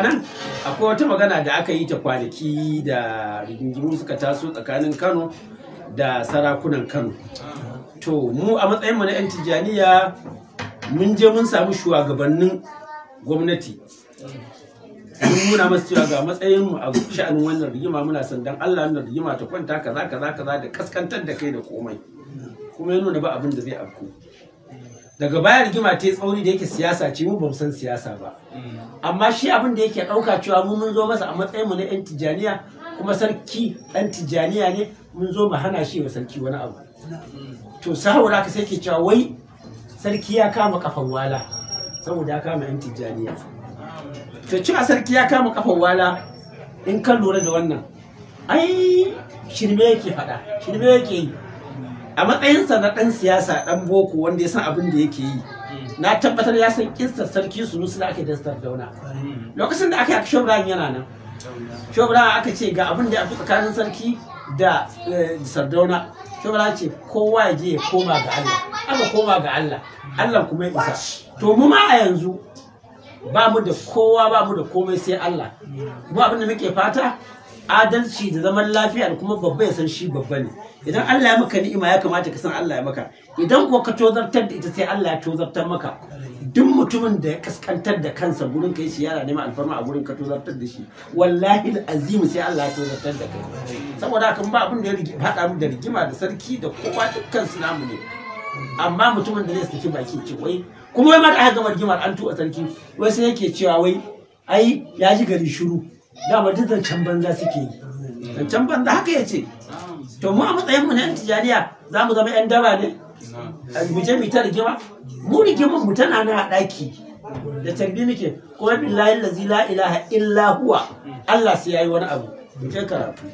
Nan akwai wata magana da aka yi ta kwanaki da rigingimu suka taso tsakanin Kano da sarakunan Kano. To mu a matsayinmu na 'yan Tijjaniya mun je mun samu shugabannin gwamnati, mun nuna masu cewa ga matsayinmu a sha'anin wannan rigima, muna son dan Allah wannan rigima ta kwanta, kaza kaza kaza, da kaskantar da kai da komai. Kuma ya nuna ba abin da zai afku. Daga baya rigima ta yi tsauri, da yake siyasa ce, mu ba mu san siyasa ba, amma shi abin da yake ɗauka cewa mu mun zo masa a matsayinmu na 'yan Tijjaniya, kuma sarki ɗan Tijjaniya ne, mun zo mu hana shi wa sarki wani abu. To saboda haka sai ke cewa wai sarki ya kama kafan wala saboda ya kama 'yan Tijjaniya. To cewa sarki ya kama kafan wala, in kan lura da wannan, ai shirme yake faɗa, shirme yake yi. A matsayinsa na ɗan siyasa, ɗan boko wanda ya san abin da yake yi, na tabbatar ya san kissar Sarki Sunusi da ake da Sardauna. Lokacin da aka yi, Shehu Ibrahim yana nan. Shehu Ibrahim aka ce ga abin da ya fi tsakanin sarki da Sardauna. Shehu Ibrahim ce kowa ya je ya koma ga Allah. Aka koma ga Allah, Allah kuma ya isa. To mu ma a yanzu ba mu da kowa, ba mu da komai sai Allah. Kuma abin da muke fata, adalci da zaman lafiya, da kuma babba ya san shi babba ne. Idan Allah ya maka ni'ima, ya kamata ka san Allah ya maka. Idan ko ka tozartar da ita, sai Allah ya tozartar maka. Duk mutumin da ya kaskantar da kansa gurin kai shi yana neman alfarma a gurin, ka tozartar da shi, wallahi azim sai Allah ya tozartar da kai. Saboda haka ba abin da ya haɗa mu da rigima da sarki da kowa, dukkan su namu ne. Amma mutumin da zai saki baki ce wai, kuma wai ma da aka gama rigimar an tuba sarki, wai sai yake cewa wai ai ya ji gari shiru, dama duk zancen banza suke yi, zancen banza, haka ya ce. To mu a matsayin mu na yan Tijaniya, za mu zama yan daba ne mu je mu ta rigima? Mu rigimar mu tana nan a ɗaki da tarbi muke. Kuma billahi lazi la ilaha illa huwa, Allah sai yayi wani abu. Mu je karatu.